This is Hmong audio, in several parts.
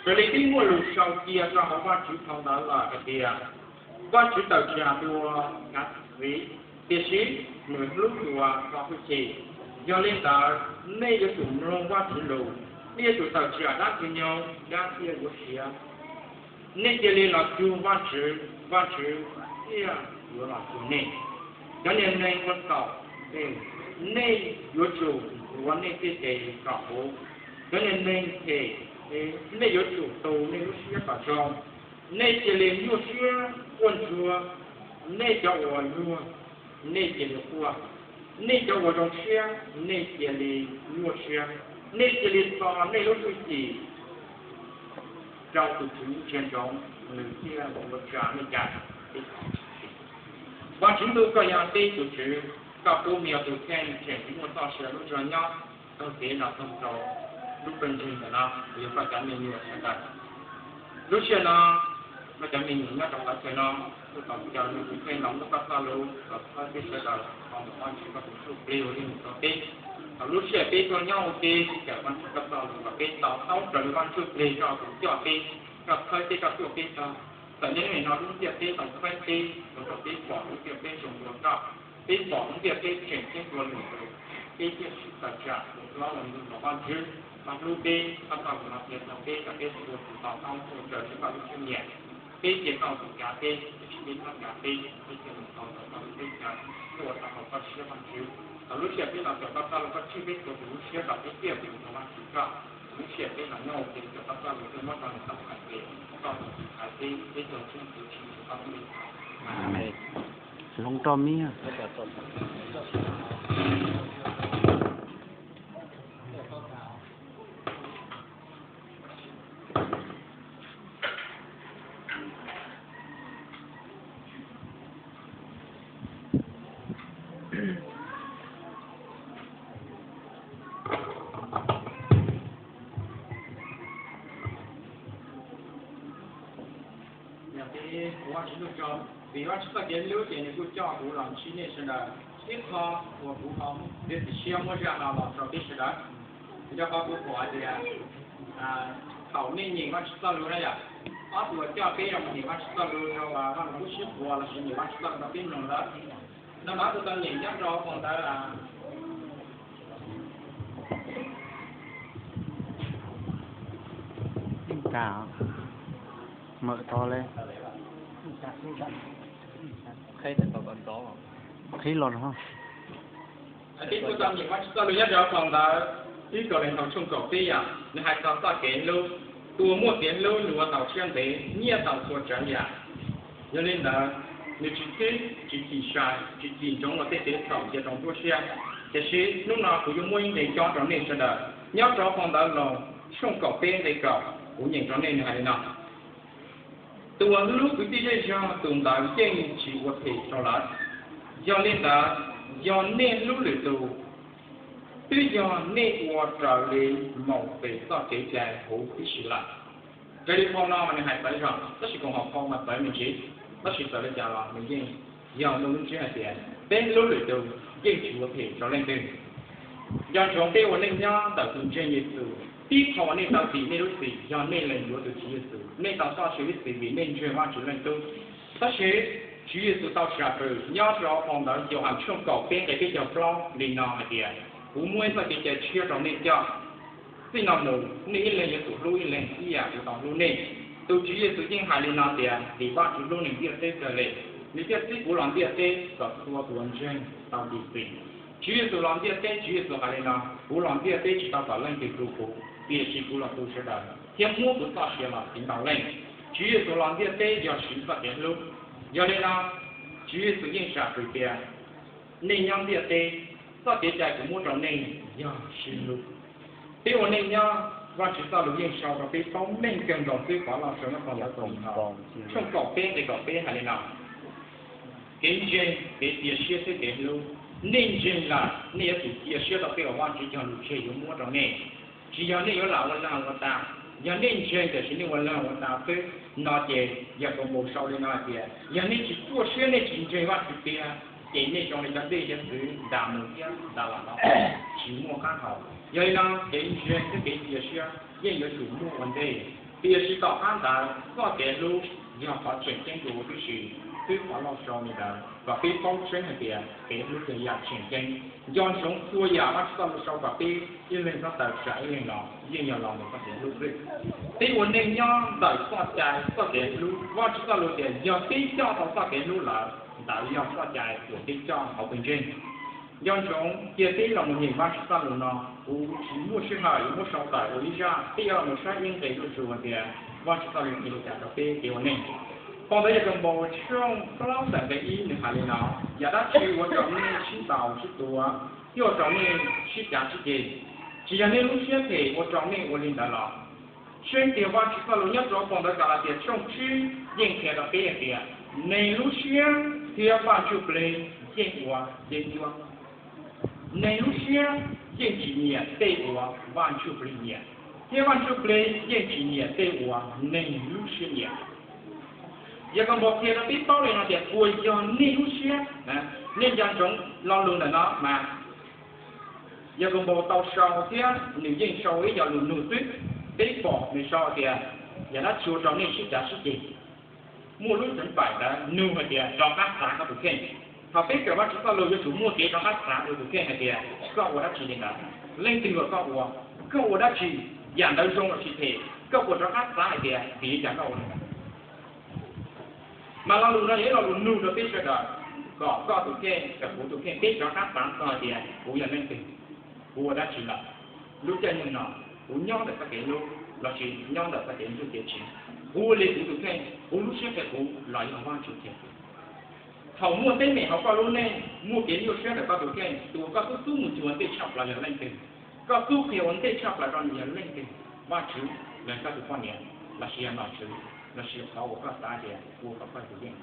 Raws li peb muaj lus sau cia rau hauv Vajtswv phau ntawv lawm hais tias, Vajtswv tawm tsam dua kav txiv, tiam sis nws hlub dua rau hwj chim. Yog li ntawd, nej yuav tsum mloog Vajtswv lus, nej yuav tsum tawm tsam dab Ntxwg nyoog, dab thiaj yuav siav. Nej cia li los cuag Vajtswv, Vajtswv thiaj yuav los cuag nej. Cov niag neeg ua txhaum, nej yuav tsum ntxuav nej txoj kev kom huv. Cov niag neeg phem, nej yuav tsum tu nej lub siab kom zoo. Nej cia li nyuaj siab quaj ntsuag, nej cov uas luag, nej cia li quaj. Nej cov uas zoo siab, nej cia li nyuaj siab. Nej cia li txo nej lub hwj chim rau tus Tswv ntsia ntsoov, nws thiaj yuav tsa nej cai. Vajtswv ntuj, koj yog peb tus Tswv, koj pub me yog tus kheej tseem tsis muaj txoj sia lub ntsag nyob taug kev los taug rau lub pawg ntseeg ntawm no, uas yog koj cov me nyuam sawv daws. Lub sij hawm no, koj cov me nyuam nyob rau qhov chaw no, kuj tau caw nej tus kheej los muab koj txoj lus los txhawb peb sawv daws tau mus Vajtswv koj tus ntsuj plig uas yeej mus rau peb. Thaum lub sij hawm peb tuaj nyob ua ke sib cawm Vajtswv koj txoj lus los peb to taub raws li Vaj Ntsuj Plig koj tus coj peb, koj txhawb peb, koj tuaj peb txog. Txawm niaj hnub no lub ntiaj teb tau txhawb peb ua rau peb pom lub ntiaj teb zoo dua koj, peb pom lub ntiaj teb tseem ceeb dua lwm tus, peb thiaj sib tawm tsam ua hlob ua ntug rau Vajtswv. Koj hlub peb, koj txoj lus no qhia txog peb kom peb txhua tus to taub ua raws li koj lub siab nyiam. Peb cia koj tus kav peb, peb tsis pub koj kav peb, peb thiaj mus tau rau koj lub teb chaws, thiaj ua tau hauv koj siab Vajtswv. Thaum lub sij hawm peb los kawm koj txoj lus, koj tswj peb txhua tus lub siab kom peb thiaj mus rau Vajtswv koj. Lub sij hawm peb los nyob ua ke kawm koj txoj lus, peb muab rau nws tau hais tias koj tus txiv thaiv peb, peb tuag nrog Vajtswv tsis mus koj lub me Amees. Hloov rau mi. Yog peb ua Vajtswv lub tso, vim Vajtswv txoj kev hlub ces nws kuj coj kuv los ntsib nej sawv daws. Ib qho uas kuv ho muaj siab muab zaj no los rau peb sawv daws, vim rau qhov kuv pom hais tias thaum nej nyeem Vajtswv txoj lus na yom, ob tug uas coj peb los nyeem Vajtswv txoj lus rau Vaj Lug Kub Sib Puas lossis nyeem Vajtswv txoj lus rau peb mloog lawm, no mas kuv tau nyeem nyob rau phau ntawv Ntag, mawm tau le. Qhib los no. Peb kuj tau nyeem Vajtswv txoj lus nyob rau phau ntawv Ib Kauleethaus tshooj kaum peb yom, nws hais txog txoj kev hlub. Tus uas muaj kev hlub nws ua taus siab ntev, nyiaj taus txhua tsav yam. Yog li ntawd, nws tsis twb tsis chim sai, tsis chim ntsoov luag tej kev txhaum cia rau nruab siab. Tiam sis hnub no kuv yuav muab ib nqe cob rau nej sawv daws nyob rau phau ntawv Loos tshooj kaum peb nqe kaum, kuv nyeem rau nej, nws hais li no: Tus uas hlub kwv tij zej zog, tus ntawd yeej tsis ua phem rau lawv. Yog li ntawd, yog nej hlub lwm tus, twb yog nej ua raws li Mauxes txoj kev cai huv tib si lawm. Raws li phau no mas nws hais txawv zog, tab sis koom haum phau mas txawv me ntsis, tab sis txawm li cas los nws yeej yog muaj lub ntsiab hais tias peb hlub lwm tus yeej tsis ua phem rau leej twg. Nco ntsoov peb ua neej nyob ntawm tus ntseeg Yexus, tib qho uas nej tau tim nej lub txim yog nej lees yuav tus Tswv Yexus, nej tau txoj sia ib txhis vim nej ntseeg Vajtswv Leej Tub. Tab sis Tswv Yexus tau sam hwm nyob rau phau ntawv Yauhas tshooj kaum peb nqe peb caug plaub li no hais tias, kuv muaj ib txoj kev cai tshiab rau nej coj. Txij no mus nej ib leeg yuav tsum hlub ib leeg ib yam kuv tau hlub nej. Tus Tswv Yexus yeej hais li no tias, vim Vajtswv hlub nws ntiaj teb kawg li, nws thiaj txib kuv los ntiaj teb kom txhua tus uas ntseeg tau dim txim. Tswv Yexus los ntiaj teb, Tswv Yexus hais li no, kuv los ntiaj teb tsis tau kom leej twg tu kuv, tiam sis kuv los tu sawv daws thiab muab kuv txoj sia los txhiv ntau leej. Tswv Yexus los ntiaj teb yog siv txoj kev hlub. Yog li no, Tswv Yexus yeej sam hwm tias, nej nyob ntiaj teb, txoj kev cai kuv muab rau nej yog sib hlub. Peb ua neej nyob, Vajtswv txoj lus yeej sau rau peb paub meej kawg nkaus xwb, qhov no sau nyob phau ntawv Koos Haum tshooj kaum peb nqe kaum peb hais li no: Kev ntseeg, kev cia siab thiab kev hlub. Nej ntseeg lawm, nej yuav tsum cia siab rau tej uas Vajtswv cog lus tseg yuav muab rau nej. Tsis yog nej yuav lam ua lag ua tas. Yog nej ntseeg tiam sis nej ua lag ua tas xwb no ces yog Koos Haum sau li no hais tias, yog nej tsis ruaj siab, nej tsis ntseeg Vajtswv tiag, ces nej zoo li cov dej hiav txwv ntas mus thiab ntas los no, tsis muaj qab hau. Yog li no kev ntseeg thiab kev cia siab yeej yuav tsum muaj ua ntej. Tiam sis tom qab ntawd txoj kev hlub yog qhov tseem ceeb dua huv tib si, twb qhov lauj sau li ntawd kom peb paub tseeb hais tias kev hlub yog yam tseem ceeb. Nco ntsoov txhua yam Vajtswv txoj lus sau kom peb ib leeg txhob tawm tsam ib leeg los yeej yog los ntawm txoj kev hlub xwb. Peb ua neej nyob ntawm txoj cai txoj kev hlub, Vajtswv txoj lus tias yog peb coj tau txoj kev hlub lawm, ntawd yog txoj cai uas peb coj hauv pawg ntseeg. Nco ntsoov cia peb los mus nyeem Vajtswv txoj lus no, kuv tsis muaj sij hawm yuav muab sau tawm ua ib zaj, peb yuav los mus saib ib nqe zuj zus tias Vajtswv txoj lus qhia li cas rau peb kev ua neej. Phau ntawv Yakaunpaus tshooj plaub txog nqe ib nws hais li no: Yam dab tsi ua rau nej sib ntaus sib tua, thiaj ua rau nej sib cav sib ceg? Tsis yog nej lub siab phem ua rau nej ua li ntawd los? Tseeb tiag Vajtswv txoj lus nyob rau phau ntawv Kalatias tshooj tsib yeej qhia rau peb hais tias neeg lub siab thiab Vaj Ntsujplig yeej ua yeeb ncuab. Neeg lub siab yeej tsis nyiam tej uas Vaj Ntsujplig nyiam, thiab Vaj Ntsujplig yeej tsis nyiam tej uas neeg lub siab nyiam. Yakaunpaus qhia rau peb paub li no tias puas yog nej lub siab? Nej nco ntsoov lo lus ntawm no mas Yakaunpaus tau sau thiab nws yeej sau ib co lus nug xwb. Peb pom nws sau tias yam dab tsi ua rau nej sib cav sib ceg. Muaj lub xeev paim ntawd nug hais tias rov qab xav koj tus kheej. Thaum peb kawm Vajtswv txoj lus yuav tsum muaj kev rov qab xav rau tus kheej hais tias koj ua dab tsi li ntawd, leej twg uas koj ua, koj ua dab tsi, yam ntawd zoo los tsis phem, koj puas rov qab xav hais tias vim li cas koj ua li ntawd? Mas lo lus no yog ib lo lus nug rau peb sawv daws, kom koj tus kheej, kom kuv tus kheej, peb rov qab xav txog hais tias kuv yog leej twg, kuv ua dab tsi lawm, lub caij nyoog no kuv nyob ntawm txoj kev hlub lossis nyob ntawm txoj kev ntsuj kev tsiv, kuv ua li kuv tus kheej, kuv lub siab qhia kuv los yog Vajtswv qhia kuv. Thaum muaj teeb meem hauv koj lub neej, muaj kev nyuaj siab ntawm koj tus kheej, tus uas koj xub xub mus cuag ua ntej tshaj plaws yog leej twg? Koj xub qhia ua ntej tshaj plaws rau nws yog leej twg? Vajtswv los yog koj tus poj niam, lossis yog nom tswv, lossis qhov uas koj xav tias ua kom koj tus yeej?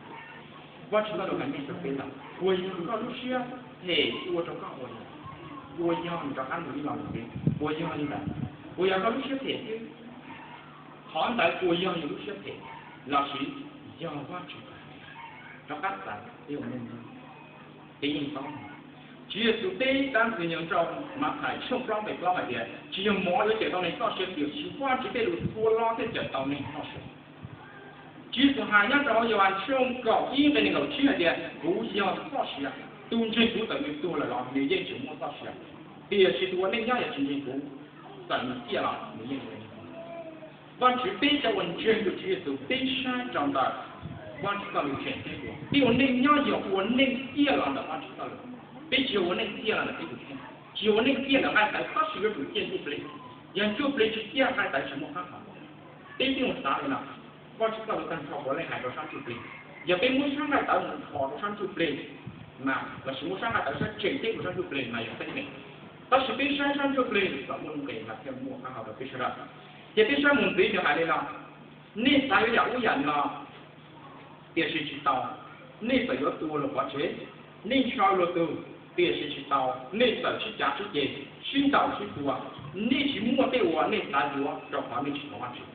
Vajtswv txoj lus hais nej rau peb lawm, puas yog koj lub siab phem ua rau koj ua li, puas yog? Rov qab nug ib lo lus xwb, puas yog li ntawd? Puas yog koj lub siab phem xwb? Qhov ntawd puas yog yus lub siab phem lossis yog Vajtswv? Rov qab xav, peb ua neej nyob, peb yeej paub. Tswv Yexus teb dab ntxwg nyoog rau Mathais tshooj plaub nqe plaub hais tias tsis yog mov yuav cawm tau neeg txoj sia, tiam sis Vajtswv tej lus txhua lo thiaj cawm tau neeg txoj sia. Tswv Yexus hais nyob rau hauv Yauhas tshooj kaum ib nqe nees nkaum tsib hais tias kuv yog txoj sia, tus ntseeg kuv txawm nws tuag lawm los nws yeej tseem muaj txoj sia, tiam sis tus ua neej nyob yog tsis ntseeg kuv, txawm nws ciaj los nws yeej tsis Vajtswv, peb cov uas ntseeg tus Tswv Yexus peb saib rau ntawm Vajtswv txoj lus tseem ceeb dua, peb ua neej nyob yog ua neej ciaj los ntawm Vajtswv txoj lus. Peb tsis yog ua neej ciaj los ntawm peb tus kheej, tsis yog ua neej ciaj ntawm nqaij tawv, tab sis yuav tsum ciaj ntsuj plig. Yog ntsuj plig tsis ciaj, nqaij tawv tsis muaj qab hau. Peb twb mus xav li no, Vajtswv txoj lus tag nrho puav leej hais rau sab ntsuj plig. Yog peb muab sab nqaij tawv mus nrho rau sab ntsuj plig mas, lossis muab sab nqaij tawv saib tseem ceeb rau sab ntsuj plig mas yog teeb meem. Tab sis peb saib sab ntsuj plig txawm muaj lub nqe mas thiaj muaj qab hau rau peb sawv daws. Ces peb saib mus ntxiv nws hais li no: Nej xav yuav yam ub yam no, tiam sis tsis tau. Nej txawm yuav tua luag pov tseg. Nej ntshaw luag tug, tiam sis tsis tau. Nej txawm sib cav sib ceg, sib ntaus sib tua. Nej tsis muaj tej uas nej xav yuav, rau qhov nej tsis thov Vajtswv.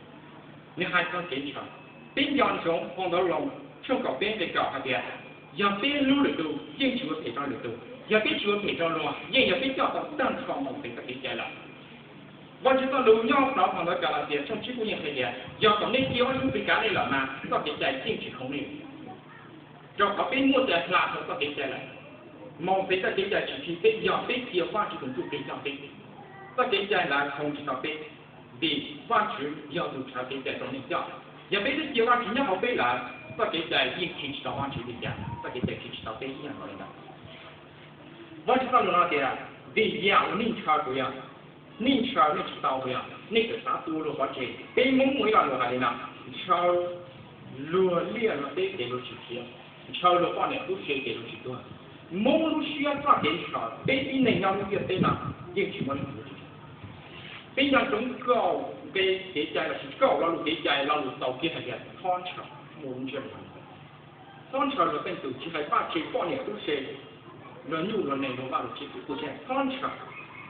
Nws hais txog kev ntshaw. Peb nco ntsoov phau ntawv Loos tshooj kaum peb nqe kaum hais tias, yog peb hlub lwm tus, yeej tsis ua phem rau lwm tus. Yog peb tsis ua phem rau luag, yeej yog peb coj tau tag nrho mus pem txoj kev cai lawm. Vajtswv txoj lus nyob rau phau ntawv Kalatias tshooj tsib kuj yeej qhia tias, yog thaum nej cia Vajtswv Ntuj Plig kav nej lawm mas txoj kev cai yeej tsis khoom nej. Rau qhov peb muaj cai hla tau txoj kev cai lawm. Mus pem txoj kev cai tsis khi peb yog peb cia Vajtswv tus Ntuj Plig coj peb. Txoj kev cai ntawd khoom tsis tau peb, vim Vajtswv yog tus tshawb kev cai rau neeg coj. Yog peb twb cia Vajtswv nyob hauv peb lawm, txoj kev cai yeej khi tsis tau Vajtswv li cas, txoj kev cai khi tsis tau peb ib yam nkaus li ntawd. Vajtswv txoj lus no tias, vim yam uas nej ntshaw kuv yog, nej ntshaw nej tsis tau kuv yog, nej txawm xav tua luag pov tseg. Peb Hmoob muaj ib lo lus hais li no, ntshaw luag liaj luag teb ces luag tsis khiav, ntshaw luag poj niam tub se ces luag tsis tuag. Hmoob lub siab txoj kev ntshaw, peb tib neeg nyob lub ntiaj teb no yeej tsis muaj leej twg. Peb nco ntsoov kaum nqe kev cai lossis kaum lo lus kev cai, lo lus txaus kiag hais tias txhob ntshaw, muaj lub ntsiab lus. Txhob ntshaw luag tej tus, tsis hais poj tseg poj niam tub se, luag nyuj luag nees luag vaj luag tsev tus kuj tseg, txhob ntshaw.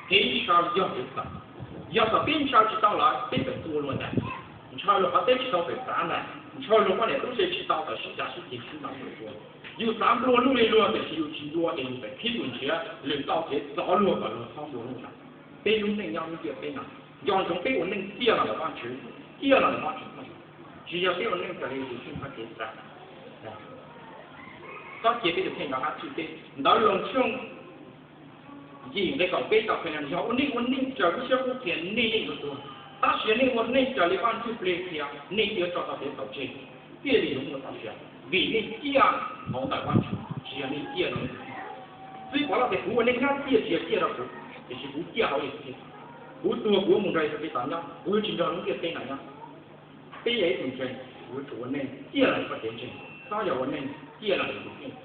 Kev ntshaw yog kev txhaum. Yog thaum peb ntshaw tsis tau lawm peb txawm tua luag ntag, ntshaw luag qhov teb tsis tau txawm xav ntag, ntshaw luag poj niam tub se tsis tau txawm sib cav sib ceg sib ntaus sib tua. Yus xav nplua nuj li luag tiam sis yus tsis nplua ces yus txawm khib tus nrhiav lwm txoj kev txov luag kom luag txhob nplua nuj ntag. Peb lub neej nyob lub ntiaj teb no, nco ntsoov peb ua neej ciaj los ntawm Vajtswv. Ciaj los ntawm Vajtswv, tsis yog peb ua neej raws li tus kheej hab kev xav. Txhob cia peb tus kheej rov qab txhij teb. Ntawv Loos tshooj yim nqe kaum peb tau qhia tias yog ua neej ua neej raws lub siab qub qhia, nej yeej yuav tuag, tab sis yog nej ua neej raws li Vajtswv plig qhia, nej yuav tso tau kev txhaum tseg, thiaj li yuav muaj txoj sia, vim nej ciaj hauv ntawm Vajtswv, tsis yog nej ciaj rau nej tus kheej. Txiv Pov Lauj tias kuv ua neej nyob ciaj tsis yog ciaj rau kuv, tiam sis kuv ciaj hauv Yexus Khetos. Kuv tuag kuv yuav mus nrog Yexus Khetos nyob, kuv yuav tsis nrog lub ntiaj teb no nyob. Peb yog ib tug ntseeg, yuav tsum ua neej ciaj los ntawm koj kev ntseeg, txhob yog ua neej ciaj los ntawm tus kheej.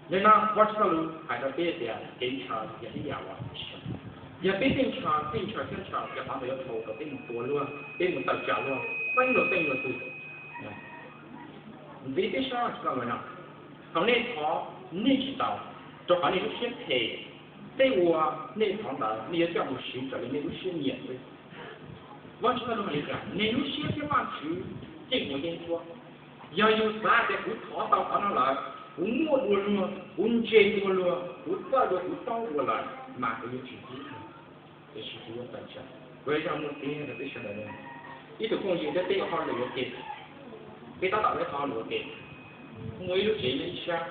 Yog li no Vajtswv txoj lus hais rau peb tias kev ntshaw yog ib yam uas tsis zoo. Yog peb tej ntshaw, tej ntshaw thiab ntshaw, ces qhov ntawd yuav dhau rau peb mus tua luag, peb mus tawm tsam luag, txeeb luag, txeeb luag twg. Ntxiv peb saib Vajtswv txoj lus no, thaum nej thov nej tsis tau, rau qhov nej lub siab phem, tej uas nej thov ntawd nej yuav coj mus siv raws li nej lub siab nyiam xwb. Vajtswv txoj lus hais li cas? Nej lub siab thiab Vajtswv yeej ua yeeb ncuab. Yog yus xav tias kuv thov tau qhov no lawm, kuv muaj dua luag, kuv ntse dua luag, kuv txawj dua, kuv paub dua lawm, mas kuv yuav tsis hlub luag, tiam sis kuv yuav tawm tsam. Kuv yuav zaj muaj txiag rau peb sawv daws. Ib tug phooj ywg thiab peb ua hauj lwm ua ke, peb tab tom ua hauj lwm ua ke, muaj ib lub tsev nyob ib sab,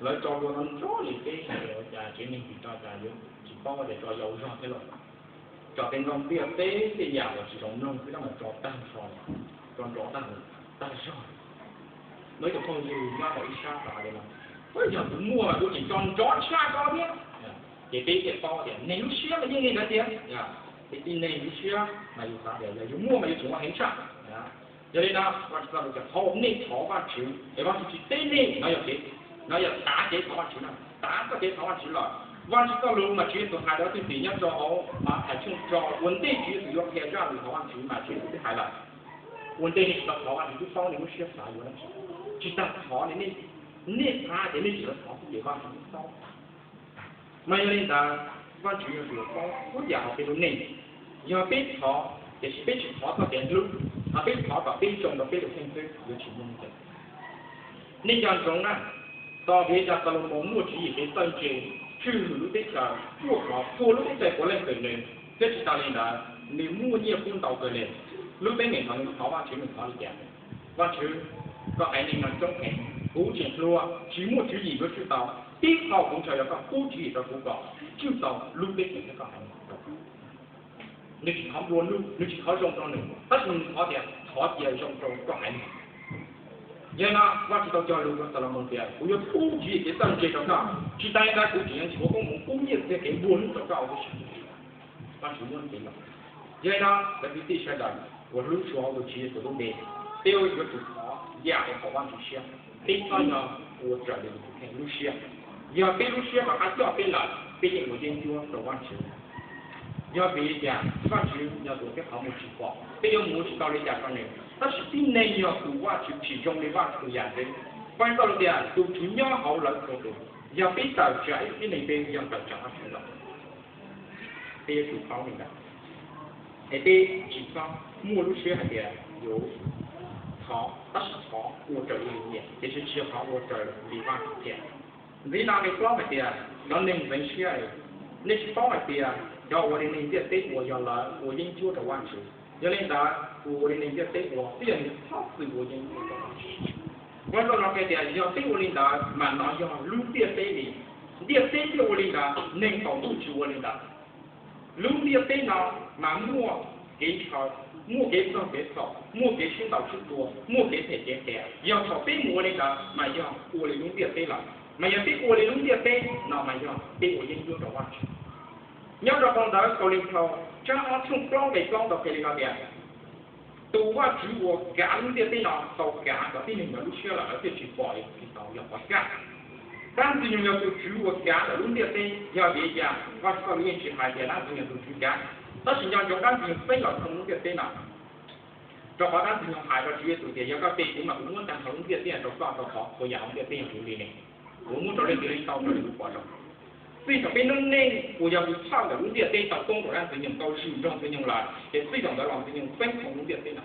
lawv tso dua no nrov li peb sawv daws ua cas tsev neeg tsis tso cas yuav tsis paub tias tso yau zog thiab los. Tso tej nroj ntiaj teb tej yam uas tsis zoo mloog xwb mas tso tag nrho, tso nrov tag, tag zog. Muaj ib tug phooj ywg nyob rau ib sab tau hais li no, yog kuv muaj mas kuv tseem tso nrov tshaj ko thiab. Ces peb thiaj paub tias neeg lub siab mas yeej li ntawd tiag. Peb tib neeg lub siab mas yus xav tias yog yus muaj mas yus tseem ua heev tshaj. Yog li no Vajtswv txoj lus tias thaum nej thov Vajtswv es Vajtswv tsis teb nej, no yog, no yog tav kev thov Vajtswv na, tav txoj kev thov Vajtswv lawm. Vajtswv txoj lus mas Tswv Yexus hais rau leej twg tias nyob rau hauv Mathais tshooj rau, ua ntej Tswv Yexus yuav qhia zaj lus thov Vajtswv mas Tswv Yexus twb hais lawm, ua ntej nej tsis tau thov Vajtswv twb paub nej lub siab xav yuav dab tsi. Tsis tas thov, nej xav tias nej tsis tau thov xwb ces Vajtswv twb paub. Mas yog li ntawd, Vajtswv yog tus paub txhua yam hauv peb lub neej. Yog peb thov, tiam sis peb tsis thov txoj kev hlub, hos peb thov kom peb zoo rau peb tus kheej xwb, yuav tsis muaj ntxiv. Nej nco ntsoov na, tos vim li cas Xalumoos muaj tswv yim kev txawj ntse, tswj lwm lub teb chaws, ruaj khov txhua lub teb chaws puav leej txwm nws, thiab tsis tas li ntawd, nws muaj nyiaj kub ntau kawg li. Lub teeb meem ntawd nws thov Vajtswv, nws thov li cas? Vajtswv, koj haiv neeg no coob heev, kuv tseem hluas, tsis muaj tswv yim yuav tswj tau. Tib qho kuv ntshaw yog koj pub tswv yim rau kuv kom tswj tau lub teb chaws thiab koj haiv neeg. Nws tsis thov nplua nuj, nws tsis thov zoo rau nws, tab sis nws thov tias thov cia zoo rau koj haiv neeg. Yog li no Vajtswv tau cog lus rau Xalumoos tias kuv yuav pub tswv yim kev txawj ntse rau koj, tsis tas li ntawd kuv tseem yuav nthuav koob hmoov pub nyiaj txiag kev nplua nuj rau koj ua tib si. Vajtswv muab kev lom. Yog li no cov kwv tij sawv daws uas hlub tshua hauv tus Tswv Yexus lub npe, peb yuav tsum thov yam uas haum Vajtswv siab, peb txhob yog ua raws li tus kheej lub siab. Yog peb lub siab rov qab coj peb lawm, peb yeej ua yeeb ncuab rau Vajtswv. Yog vim li cas? Vajtswv yog tus peb qhov muag tsis pom, peb yuav mus ua tsis tau li cas rau nws. Tab sis tib neeg yog tus Vajtswv tsim zoo li Vajtswv tus yam ntxwv. Vajtswv txoj lus tias tus Tswv nyob hauv lawv txhua tus. Yog peb tawm tsam ib tib neeg, peb yog tawm tsam Vajtswv lawm. Peb yuav tsum paub li ntawd, es peb tsis txhob muaj lub siab hais tias yuav thov, tab sis thov ua raws li nyiam, tiam sis tsis yog thov ua raws li Vajtswv qhia. Ntxiv no nqe plaub hais tias cov neeg ntxeev siab, nej tsis paub hais tias cov ua li neeg ntiaj teb ua yog lawv ua yeeb ncuab rau Vajtswv. Yog li ntawd, tus ua li neeg ntiaj teb ua twb yog nws txhob txwm ua yeeb ncuab rau Vajtswv. Vajtswv txoj lus qhia tias yog peb ua li ntawd mas nov yog lub ntiaj teb li. Ntiaj teb thiaj ua li ntawd, neeg tsaus ntuj tsis ua li ntawd. Lub ntiaj teb no mas muaj kev ntshaw, muaj kev txog kev txhaum, muaj kev sib ntaus sib tua, muaj kev them kev qias. Yog thaum peb mus ua li ntawd mas yog ua li lub ntiaj teb lawm, mas yog peb ua li lub ntiaj teb no mas yog peb ua yeeb ncuab rau Vajtswv. Nyob rau phau ntawv Kauleethaus tshooj ob tshooj plaub nqe plaub tau qhia li no tias, tus Vajtswv uas kav lub ntiaj teb no tau kav kom tib neeg ntawd lub siab lawm lawv thiaj tsis pom Yexus Khetos yog qhov kaj. Dab Ntxwg Nyoog yog tus tswv uas kav ntawm lub ntiaj teb, yog vim li cas Vajtswv txoj lus yeej tsis hais tias dab Ntxwg Nyoog tus tswv kav? Tab sis nco ntsoov dab Ntxwg Nyoog txeeb los thoob lub ntiaj teb no, rau qhov dab Ntxwg Nyoog hais rau Tswv Yexus tias yog koj pe kuv mas kuv muab tag nrho lub ntiaj teb rau koj, rau qhov txhua yam hauv ntiaj teb yog kuv li ne, kuv muab rau leej twg leej tau raws li kuv pom zoo. Txij thaum peb noob neej uas yog tus txhawj ntawm lub ntiaj teb tau poob rau dab Ntxwg Nyoog, tau zwm nrog Ntxwg Nyoog lawm, ces txij thaum ntawd los Ntxwg Nyoog txeeb thoob lub ntiaj teb no.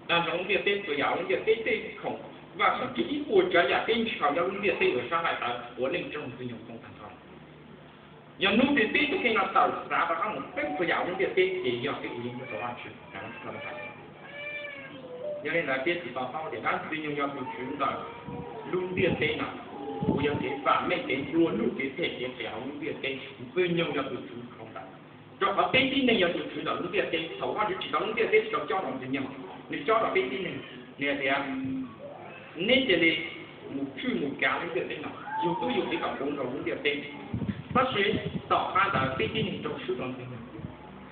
Tag nrho lub ntiaj teb, txhua yam hauv lub ntiaj teb tej khoom vaj khoom ris, ib puas tsav yam peb ntshaw nyob lub ntiaj teb uas sab nqaij tawv puav leej raug Ntxwg Nyoog poob tag nrho. Yog hnub twg peb tus kheej no tawm xav rov qab mus peb txhua yam lub ntiaj teb ces yog peb tus yeej muaj tau Vajtswv. Yog li ntawd peb tsis to taub tias dab Ntxwg Nyoog yog tus Tswv ntawm lub ntiaj teb no, uas yog kev vam meej kev nplua nuj kev phem kev qias hauv lub ntiaj teb. Ntxwg Nyoog yog tus Tswv qhov ntawd, rau qhov peb tib neeg yog tus tswv ntawm lub ntiaj teb. Thaum Vajtswv tsim tau lub ntiaj teb tsis tau cob rau Ntxwg Nyoog, nws cob rau peb tib neeg. Nws hais tias, neb cia li mus tswj mus kav lub ntiaj teb no, yug tub yug kiv kom puv nkaus lub ntiaj teb. Tab sis tom qab ntawd peb tib neeg rau swb rau Ntxwg Nyoog,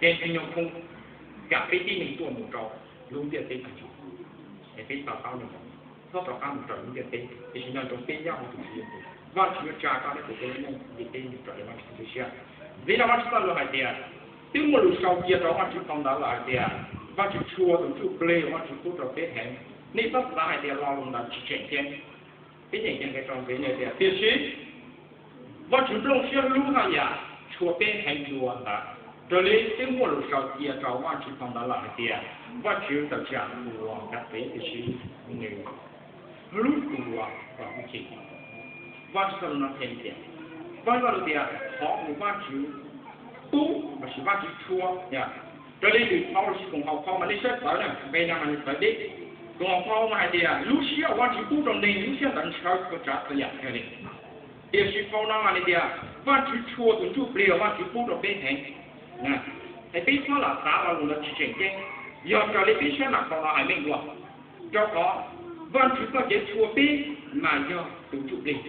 ces Ntxwg Nyoog pheej kam peb tib neeg tuaj mus rau lub ntiaj teb tag nrho. Es peb to taub li ntawd, txhob rov qab mus raws lub ntiaj teb, tiam sis nco ntsoov peb nyob hauv tus Tswv Yexus, Vajtswv yuav tsa koj thiab kuv tej lub neej ntiaj teb mus raws li Vajtswv txoj kev siab. Vim li no Vajtswv txoj lus hais tias, twb muaj lus sau cia rau Vajtswv phau ntawv lawm hais tias, Vajtswv tshua tus ntsuj plig uas Vajtswv pub rau peb heev. Nej txhob xav hais tias lo lus ntawd tsis tseem ceeb. Peb nyeem kiag nqe rau ntxiv tias, tiam sis Vajtswv nplooj siab hlub haj yam tshua peb heev dua ntawd, raws li twb muaj lus sau cia rau Vajtswv phau ntawv lawm hais tias, Vajtswv tawm tsam tus uas kav txev tiam sis nws hlub tus uas ua hauj lwm. Vajtswv txoj lus no qhia tias, Vajtswv txoj lus tias qhov uas Vajtswv pub lossis Vajtswv tshua, raws li lwm phau lossis koom haum phau mas nej saib txawv na, nqe no mas nws txawv deb. Koom haum phau mas hais tias lub siab uas Vajtswv pub rau neeg, lub siab ntawd ntshaw txhua tsav txhua yam kiag li. Tiam sis phau no mas hais tias Vajtswv tshua tus ntsuj plig uas Vajtswv pub rau peb heev. Es peb txhob lam xav lo lus ntawd tsis tseem ceeb, yog raws li peb sab nam phau no hais meej dua. Rau qhov Vajtswv txoj kev tshua peb mas yog tus ntsuj plig,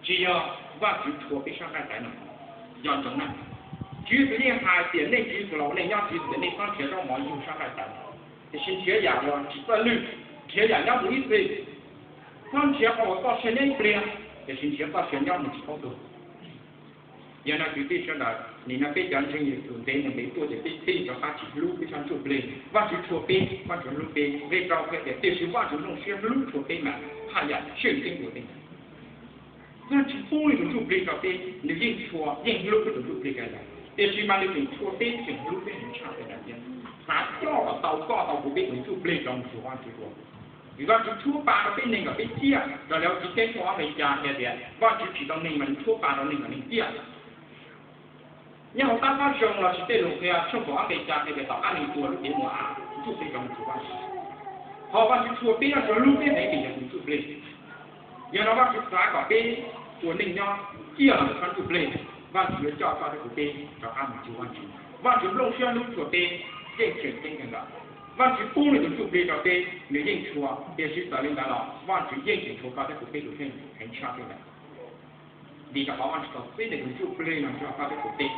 tsis yog Vajtswv tshua peb sab nqaij tawv no. Nco ntsoov na, Tswv Yexus yeej hais tias nej tsis los nej nyob, Tswv Yexus tias nej txhob nrhiav zaub mov yug sab nqaij tawv, tiam sis nrhiav yam uas tsis txawj lwj, nrhiav yam nyob mus ib txhis. Txhob nrhiav qhov uas txoj sia nyob ib pliag, tiam sis nrhiav txoj sia nyob mus tsis paub tuag. Yog no kwv tij sawv daws, nim no peb cov ntseeg Yexus ntev mus ntev tuaj ces peb thiaj rov qab tsis hlub peb sab ntsuj plig. Vajtswv tshua peb, Vajtswv hlub peb, nqe rau qhia tias tiam sis Vajtswv nplooj siab hlub tshua peb mas haj yam tseem ceeb dua tej ntawd. Vajtswv pub nws tus ntsuj plig rau peb, nws yeej tshua yeej hlub peb tus ntsuj plig kawg nkaus, tiam sis mas nws tseem tshua peb, tseem hlub peb heev tshaj tej ntawd thiab. Xav coj kom tau koj tau kuv peb tus ntsuj plig rau mus rau Vajtswv dua. Vim Vajtswv tshuab pa rau peb neeg kom peb ciaj, raws li Vajtswv teb tshooj ob nqe xya hais tias Vajtswv tsim tau neeg mas nws tshuab pa rau neeg kom neeg ciaj. Nyob hauv tab fab zoo lossis tej lus qhia tshooj kaum ob nqe xya hais tias tom qab neeg tua lub cev muag av, ntsuj plig rov mus rau Vajtswv. Ho Vajtswv tshua peb, Vajtswv hlub peb heev vim yog tus ntsuj plig. Yog no Vajtswv xav kom peb ua neej nyob ciaj los ntawm sab ntsuj plig, Vajtswv yuav coj koj thiab kuv peb rov qab mus cuag Vajtswv. Vajtswv nplooj siab hlub tshua peb yeej tseem ceeb kawg nkaus. Vajtswv pub nws tus ntsuj plig rau peb, nws yeej tshua, tiam sis txawm li ntawd los Vajtswv yeej tseem tshua koj thiab kuv peb tus kheej heev tshaj tej ntawd. Vim rau qhov Vajtswv tau txib nws tus ntsuj plig los nrog koj thiab kuv peb.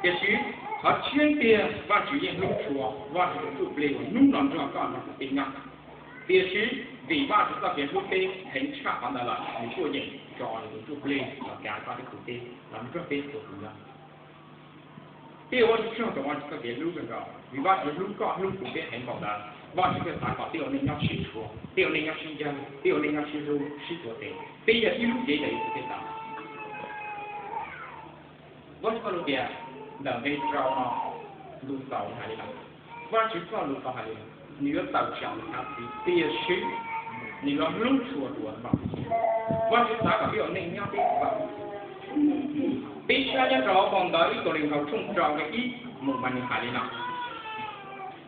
Tiam sis qhov tseeb tiag Vajtswv yeej hlub tshua Vajtswv tus ntsuj plig uas hnub no nrog koj nrog kuv peb nyob. Tiam sis vim Vajtswv txoj kev hlub peb heev tshaj qhov ntawd lawm, nws tuaj yeem tso nws tus ntsuj plig los kav koj thiab kuv peb, los nrog peb txhua tus nyob. Peb ua Vajtswv tsaug rau Vajtswv txoj kev hlub kawg nkaus, vim Vajtswv hlub koj hlub kuv peb heev npaum ntawd, Vajtswv thiaj xav kom peb ua neej nyob sib tshua, peb ua neej nyob sib ncawg, peb ua neej nyob sib hlub sib tuav tes, peb yog ib lub cev ntawm Yexus Khetos. Vajtswv txoj lus tias, ntawm nqe rau no, lus txaus hais li no, Vajtswv txoj lus tau hais li no, nws yuav tawm tsam nws kav txev, tiam sis nws yuav hlub tshua dua npaum li cas. Vajtswv xav kom peb ua neej nyob tib npaum. Peb saib nyob rau hauv phau ntawv ib Kauleethaus tshooj rau nqe ib mus mas nws hais li no,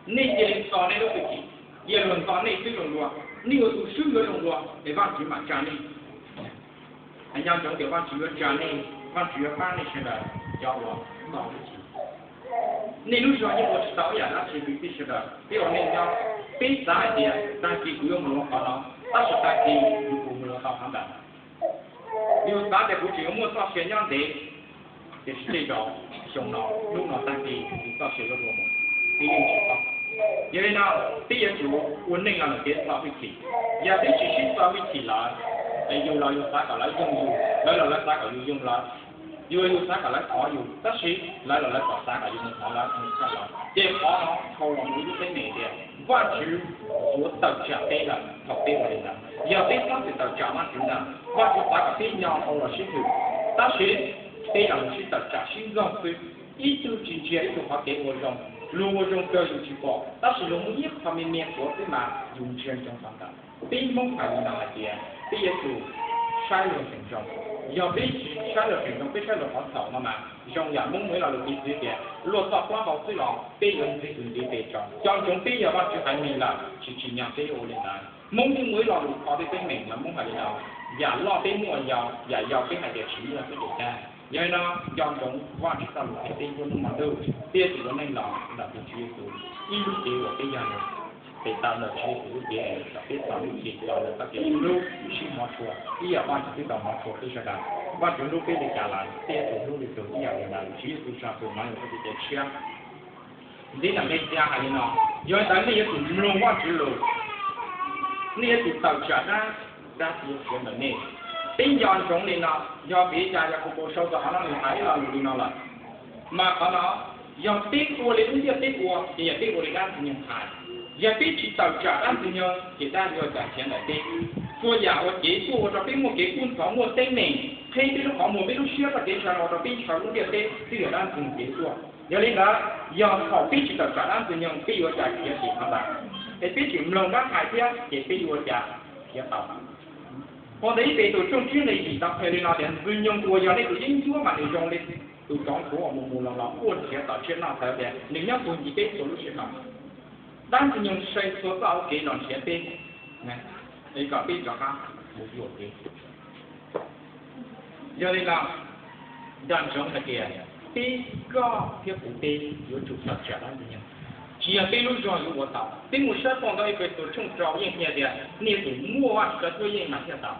nej cia li txo nej lub hwj chim, cia luag ntxo nej xwb zoo dua, nej ua tus swb yuav zoo dua es Vajtswv mam tsa nej. Nco ntsoov tias Vajtswv yuav tsa nej, Vajtswv yuav pab nej sawv daws cov uas txo hwj chim. Nej lub zog yeej ua tsis tau ib yam dab tsi kwv tij sawv daws, peb ua neej nyob, peb xav hais tias tag kis kuv yuav mus luag qhov no, tab sis tag kis yus puas mus luag tau qhov ntawd. Yus xav tias kuv tseem yuav muaj txoj sia nyob ntev, tiam sis tej zaum xyoo no, hnub no tag kis yus txoj sia yuav dua mus, peb yeej tsis paub. Yog li no, peb yuav tsum ua neej los ntawm kev txo hwj chim. Yog peb tsis sib txo hwj chim lawm, es yus los yus xav kom lawv yoog yus, lawv los lawv xav kom yus yoog lawv. Yus los yus xav kom lawv thov yus, tab sis lawv los lawv kom xav kom yus mus thov lawv, mus thov lawv. Ces qhov no dhau los mus ib lub teeb meem tias Vajtswv yuav tawm tsam peb lawm thaum peb ua li ntawd. Yog peb txhob txwm tawm tsam Vajtswv ntag, Vajtswv xav kom peb nyo hau los sib hwm, tab sis peb los mus sib tawm tsam sib ntxoog xwb. Ib tug tsis ntsia ib tug qhov kev ua zoo, luag ua zoo kawg yus tsis pom, tab sis luag muaj ib qho me me tuav xwb mas yus ntsia ntsoov tau ntawd. Peb Hmoob hais li no hais tias peb yuav tsum saib luag feem ntsoov. Yog peb tsis saib los tseem zoo, peb saib los qhov txhaum no mas zoo yam Hmoob muaj ib lo lus piv txwv tias luag txoj plaub hau xwb los peb yuav ntxig tus ntxiv tes tso. Nco ntsoov peb yog Vajtswv haiv neeg lawm, tsis tsim nyog peb ua li ntawd. Hmoob twb muaj ib lo lus qhov twg teeb meem mas Hmoob hais li no: yam loj peb muaj yau, yam yau peb hais tias tsis muaj xwb ces tag. Yog li no nco ntsoov Vajtswv txoj lus hais peb nruab hnub hmo ntuj, peb yuav tsum ua neej los ntawm tus Tswv Yexus ib lub cev uas peb yog nws. Peb tau ntawm Tswv Yexus lub cev kom peb txo lub cev txo ntawm txoj kev sib hlub sib hmov tshua, ib yam Vajtswv twb tau hmov tshua peb sawv daws. Vajtswv hlub peb li cas lawm peb yuav tsum hlub li ntawd ib yam li ntawd. Tswv Yexus tsa tus no yog txoj kev cia siab. Ntxiv ntawm Nqe Txias hais li no: Yog li ntawd nej yuav tsum mloog Vajtswv lus, nej yuav tsum tawm tsam dab, dab tsis yuav khiav ntawm nej. Peb nco ntsoov li no, yog vim li cas Yakaunpaus sau rau qhov no nws hais ib lo lus li no lawm? Mas qhov no yog peb ua li lub ntiaj teb ua ces yog peb ua li dab Ntxwg Nyoog hais. Yog peb tsis tawm tsam dab Ntxwg Nyoog ces dab yuav cas khiav ntawm peb. Txhua yam uas cev tuaj ua rau peb muaj kev kub ntxhov, muaj teeb meem, qheb peb lub qhov muag, peb lub siab, txoj kev ntshaw los ua rau peb ntshaw lub ntiaj teb twb yog dab Ntxwg Nyoog cev tuaj. Yog li ntawd, yog thaum peb tsis tawm tsam dab Ntxwg Nyoog peb yuav cas khiav sim qhov ntawd, es peb tseem mloog dab hais thiab ces peb yuav cas khiav tau. Phau ntawv ib Petus tshooj tsib nqe yim tau qhia li no tias: Ntxwg Nyoog uas yog nej tus yeeb ncuab mas nws zoo li tus tsov ntxhuav uas mus mus los los quaj nrhiav tom tsiaj noj, txhais tias nws nyob puag ncig peb txhua lub sij hawm. Dab Ntxwg Nyoog saib txhua txoj hauv kev los nrhiav peb, es kom peb rov qab mus yuam kev. Yog li no, nco ntsoov hais tias peb, koj thiab kuv peb yuav tsum tawm tsam dab Ntxwg Nyoog, tsis yog peb lub zog yuav ua tau. Peb mus saib phau ntawv Efexus tshooj rau yeej qhia tias nej yuav tsum muaj Vajtswv cov cuab yeej mas thiaj tau.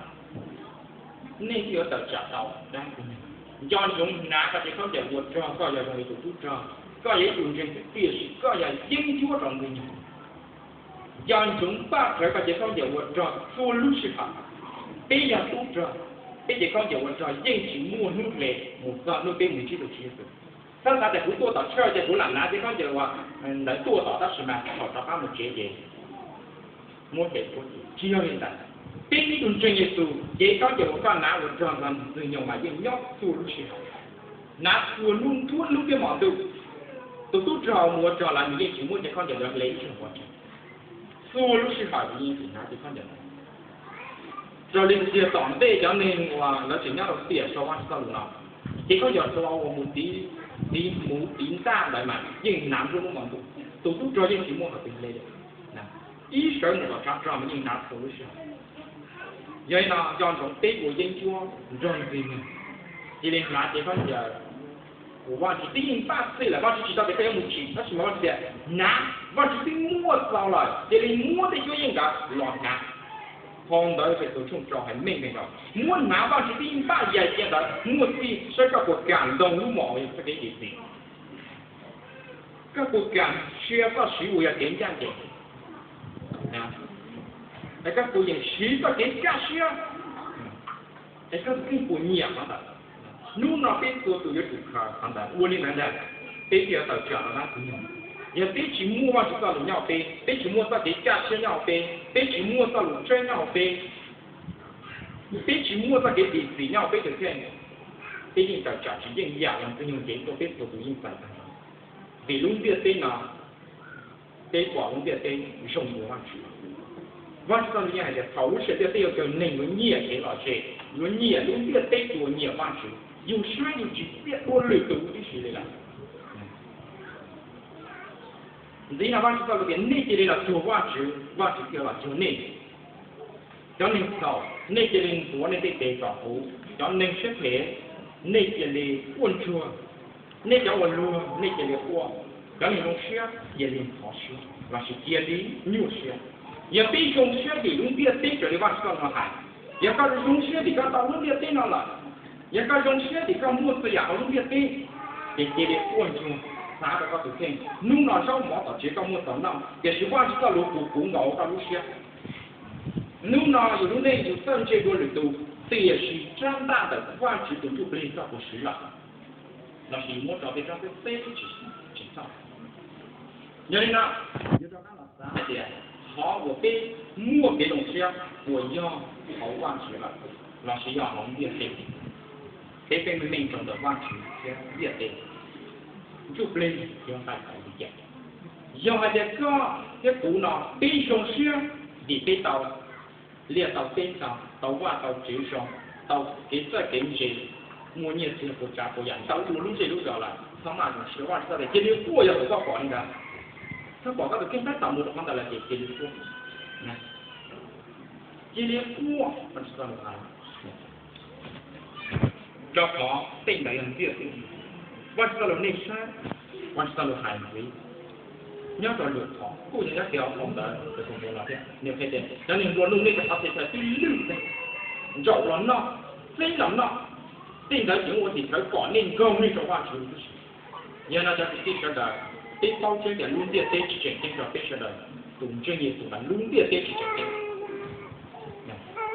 Nej thiaj yuav tawm tsam tau dab Ntxwg Nyoog. Nco ntsoov hnav koj cev khaub ncaws ua rog, koj yog zoo li tus tub rog, koj yog ib tug ntseeg xwb, tiam sis koj yog yeeb ncuab rau Ntxwg Nyoog. Nco ntsoov npaj rawv koj cev khaub ncaws ua rog txhua lub sij hawm. Peb yog tub rog, peb cev khaub ncaws ua rog yeej tsis muaj hnub hle mus txog hnub peb mus ntsib tus Tswv Yexus. Txhob xav tias kuv tuaj tom church ces kuv lam hnav cev khaub ncaws uas ntawd tuaj tom, tab sis mas thaum rov qab mus tsev ces muab hle puab tsis yog li ntawd. Peb ib tug ntseeg Yexus, cev khaub ncaws uas koj hnav ua rog ntawd Ntxwg Nyoog mas yeej nyob txhua lub sij hawm, hnav txhua lub nruab hnub thiab hmo ntuj. Tus tub rog mus ua rog lawm nws yeej tsis muab cev khaub ncaws ntawd hle ib zaug pov tseg. Txhua lub sij hawm nws yeej tsis hnav cev khaub ncaws ntawd. Raws li tiag tom ntej cov neeg uas lawv tseem nyob rau tiam sau Vajtswv txoj lus no, cev khaub ncaws rog uas mus tiv, tiv hmuv tiv ntaj ntawd mas yeej hnav nruab hnub hmo ntuj, tus tub rog yeej tsis muaj qhov twg hle li. Ib sawv mus tom tshav rog mas yeej hnav txhua lub sij hawm. Yog li no nco ntsoov peb ua yeeb ncuab nrog Ntxwg Nyoog, cia li hnav cev khaub ncaws uas Vajtswv twb yeej npaj txhij lawm. Vajtswv tsis tau tias koj yuav mus tsim, tab sis mas Vajtswv tias hnav, Vajtswv twb muaj txaus lawm, cia li muab tej cuab yeej ntawd los hnav. Phau ntawv Efexus tshooj rau hais meej meej no, muab hnav Vajtswv twb yeej npaj yaim cia ntawd muaj txhij, saib koj puas kam ntoog lub mom uas yog txoj kev dim txim. Koj puas kam sia txoj siv uas yog kev ncaj ncees, es koj puas yeem siv txoj kev kaj siab, es koj yeej puas nyiam qhov ntawd. Hnub no peb txhua tus yuav tsum khaws qhov ntawd ua li ntawd ntag, peb thiaj yuav tawm tsam rau dab Ntxwg Nyoog. Yog peb tsis muaj Vajtswv txoj lus nyob hauv peb, peb tsis muaj txoj kev kaj siab nyob hauv peb, peb tsis muaj txoj lus tseeb nyob hauv peb, peb tsis muaj txoj kev dim txim nyob hauv peb tus kheej, peb yeej tawm tsam tsis yeej yam uas Ntxwg Nyoog ncev tuaj peb txhua tus yeej txais tag nrho. Vim lub ntiaj teb no, peb pom lub ntiaj teb zoo dua Vajtswv. Vajtswv txoj lus yeej hais tias thaum lub sij hawm ntiaj teb yuav kawg neeg yuav nyiam kev lom zem, yuav nyiam lub ntiaj teb dua nyiam Vajtswv, yus saib yus tsis txiaj dua lwm tus huv tib si li lawm. Ntxiv no Vajtswv txoj lus tias nej cia li los cuag Vajtswv, Vajtswv thiaj los cuag nej. Cov neeg txhaum, nej cia li ntxuav nej tej tes kom huv. Cov neeg siab phem, nej cia li quaj ntsuag. Nej cov uas luag, nej cia li quaj. Cov neeg zoo siab cia li ntxhov siab lossis cia li nyuaj siab. Yog peb zoo siab vim lub ntiaj teb raws li Vajtswv txoj lus hais, yog koj zoo siab vim koj tau lub ntiaj teb no lawm, yog koj zoo siab vim koj muaj txhua yam hauv lub ntiaj teb, ces cia li quaj ntsuag, xav rau koj tus kheej. Hnub no zaub mov tom tsev koj muaj txaus noj, tiam sis Vajtswv txoj lus puv puv nkaus koj lub siab. Hnub no yus lub neej yus txawj ntse dua lwm tus, tiam sis tsab ntaj ntawm Vajtswv tus ntsuj plig koj puas siv lawm, lossis yus muab tso tej tsab xwb xwb tsis txhawj. Yog li no, yus rov qab los xav hais tias qhov uas peb muaj kev zoo siab puas yog hauv Vajtswv lawm, lossis yog hauv ntiaj teb? Peb pheej meej meej rau ntawm Vajtswv thiab ntiaj teb, ntsuj plig thiab nqaij tawv li cas? Yog hais tias koj thiab kuv no peb zoo siab vim peb tau liaj tau teb tau, tau vaj tau tsev zoo, tau kev txawj kev ntse, muaj nyiaj txiag puas tsav puas yam, tau ua lub zej lub zos lawm, txhob maj zoo siab, Vajtswv txoj lus tias cia li quaj yog thaum koj pom li ntawd. Txhob pom koj tus kheej tab tom mus rau qhov ntawd lawm ces cia li quaj. Cia li quaj, Vajtswv txoj lus hais. Rau qhov tej ntawd yog ntxiaj teb. Vajtswv txoj lus nej saib, Vajtswv txoj lus hais ntxiv. Nyob rau lwm qhov kuj yog nyob kiag hauv ntawd, nws qhia tias cov neeg nplua nuj nej cov qhov txhia chaw twb lwj, ntsaum los noj, txeeb los noj, tej ntawd ces ua tim khawv kom nej nkaug nej rau Vajtswv tib si. Yog no cov kwv tij sawv daws, peb paub tseeb tias lub ntiaj teb tsis tseem ceeb rau peb sawv daws, tus ntseeg Yexus mas lub ntiaj teb tsis tseem ceeb.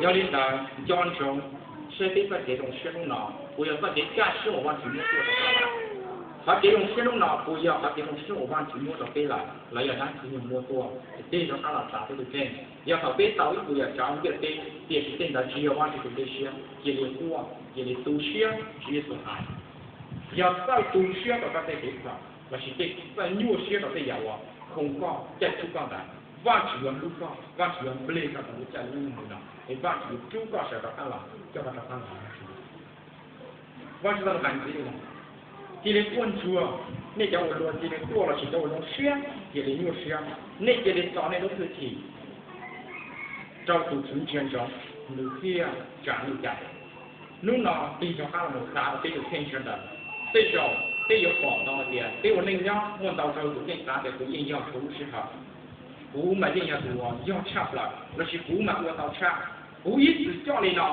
Yog li ntawd nco ntsoov, saib peb txoj kev zoo siab hnub no puas yog txoj kev kaj siab uas Vajtswv muab tuaj rau peb. Qhov kev zoo siab hnub no puas yog qhov kev zoo siab uas Vajtswv muab rau peb lawm los yog dab tsi yog muab tuaj? Tig rov qab los xav peb tus kheej, yog thaum peb tau ib puas yam tsav ntiaj teb tiam sis tej ntawd tsis yog Vajtswv tus dej siab, cia li quaj, cia li tu siab, Tswv Yexus hais. Yog txawj tu siab rau koj tej kev khuam lossis tej txawj nyuaj siab rau tej yam uas khoo koj, caij tshub koj ntawd, Vajtswv yuav hlub koj, Vajtswv yuav nplij koj rau lub caij lub nyoog no, es Vajtswv yuav rub koj sawv rov qab los, coj koj rov qab los. Vajtswv txoj lus hais ntxiv, cia li quaj ntsuag, nej cov uas luag cia li quaj lossis cov uas zoo siab cia li nyuaj siab, nej cia li txo nej lub hwj chim rau tus Tswv ntsia ntsoov, nws thiaj tsa nej cai. Hnub no tig rov qab los xav rau peb tus kheej sawv daws, tej zaum peb yuav pom tau hais tias peb ua neej nyob muaj ntau zaug tus kheej xav tias kuv yeej yog txhua lub sij hawm, kuv mas yeej yog tus uas yog tshaj plaws lossis kuv mas ua tau tshaj, kuv ib txwm coj li no,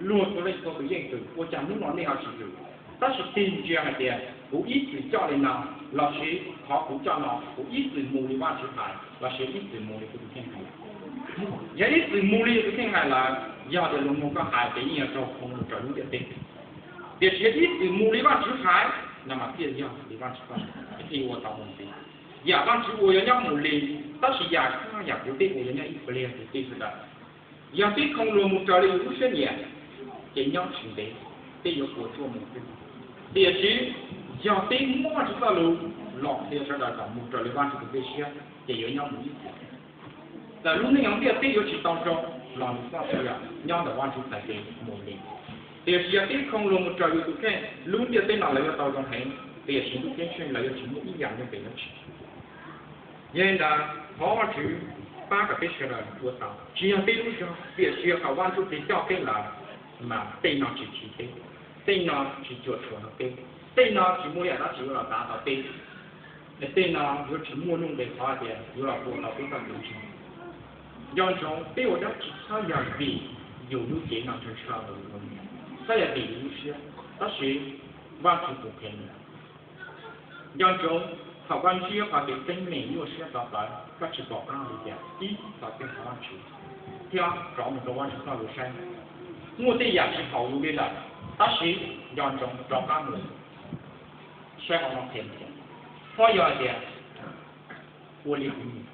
luag txhua leej txhua tus yeej twm, ua cas hnub no nej ho tsis twm? Tab sis tig ntsia hais tias kuv ib txwm coj li no, lossis qhov kuv coj no kuv ib txwm mus li Vajtswv hais lossis ib txwm mus li kuv tus kheej hais? Yog ib txwm mus li yus tus kheej hais lawm, yog tias lus nug koj hais ces yeej yog raug khoo mus raws lub ntiaj teb. Tiam sis yog ib txwm mus li Vajtswv hais no mas thiaj yog li Vajtswv hais, thiaj ua tau mus ntxiv. Yam Vajtswv ua yuav nyob mus li, tab sis yam koj yam kuv peb ua yuav nyob ib pliag kwv tij sawv daws. Yog peb khoo luag mus raws li yus lub siab nyiam, ces nyob tsis ntev peb yuav puas tsuaj mus xwb. Tiam sis yog peb muab Vajtswv txoj lus los qhia sawv daws kom mus raws li Vajtswv tus dej siab, ces yuav nyob mus ib txhis. Txawm lub neej hauv ntiaj teb yuav tsis tau zoo los nws txoj sia nyob ntawm Vajtswv txhais tes mus li. Tiam sis yog peb khoo luag mus raws yus tus kheej, lub ntiaj teb no lawv yuav tau zoo heev, tiam sis ntuj ceeb tsheej lawv yuav tsis muaj ib yam nyob pem dab tsi. Yog li ntawd thov Vajtswv pab kom peb sawv daws ua tau, tsis yog peb lub zog, tiam sis yog thaum Vaj Ntsujplig coj peb lawm, mas tej no tsis chim peb, tej no tsis cuam tshuam rau peb, tej no tsis muaj yam dab tsi yuav los tav tau peb, tej no yuav tsis muaj nuj nqis qhov hais tias yuav los tua tau peb txoj kev ntseeg. Nco ntsoov, peb ua dab tsi txhob yog vim yus lub cev no ntshaw ntshaw, txhob yog vim yus lub siab, tab sis Vaj Ntsujplig qhia. Nco ntsoov, thaum koj ntsib qhov kev teeb meem nyuaj siab txog plaws, koj tsis pom qab li cas, ib, thov txim rau Vajtswv, thiab rov mus rau Vajtswv txoj lus saib. Muaj tej yam tsis haum yus li lawm, tab sis nco ntsoov rov qab mus saib qhov no qhia tias, txhob yog hais tias ua li kuv nyiam.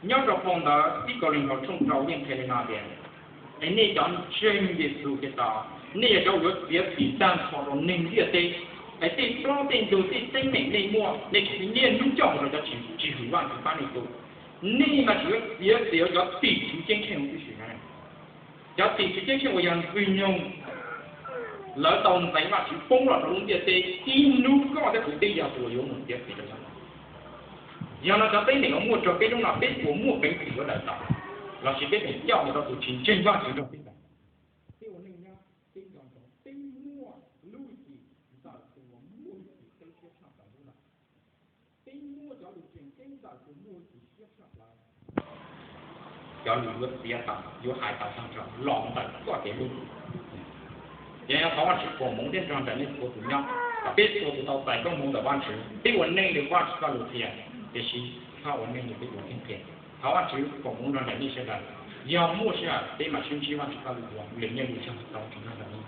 Nyob rau phau ntawv Ib Kauleethaus tshooj rau yeej qhia li no tias, es nej cov ntseeg Yexus Khetos, nej yog cov uas yuav txiav txim tag nrho rau neeg ntiaj teb. Es tej plob tej ntug tej teeb meem nej muaj, nej tsis niaj hnub coj mus rau cov tsis hwm Vajtswv pab nej tu. Nej mas tsis yuav txiav txim rau cov tim tswv ceeb tsheej huv tib si. Cov tim tswv ceeb tsheej uas yog ntxwg nyoog, lawv tau ntxeev Vajtswv poob los rau lub ntiaj teb, ib hnub koj thiab kuv peb yog tus uas yuav mus txiav txim rau cov no. Yog no cov teeb meem uas muaj rau peb hnub no peb puas muaj peev xwm yuav daws tau, lossis peb pheej coj mus rau tus tsis ntseeg Vajtswv nrog peb lawm? Peb ua neej nyob, peb nco ntsoov, peb muaj lub hwj chim ntawm tus uas muaj hwj chim qib siab tshaj plaws hnub no. Peb muaj cov lus tseem ceeb ntawm tus muaj hwj chim siab tshaj plaws. Cov lus yuav txiav tau, yuav hais tau tag nrho los ntawm txoj kev hlub. Ces thov Vajtswv foom hmoov thiab nrog nraim nej txhua tus nyob, kom peb txhua tus tau txais koob hmoov ntawm Vajtswv. Peb ua neej li Vajtswv txoj lus qhia, tiam sis txhob ua neej li peb tus kheej qhia. Thov Vajtswv foom hmoov nrog nraim nej sawv daws. Yog muaj sij hawm peb mam sib ntsib Vajtswv txoj lus hais lus nyiaj lus zog tau tsis nrog nraim nej.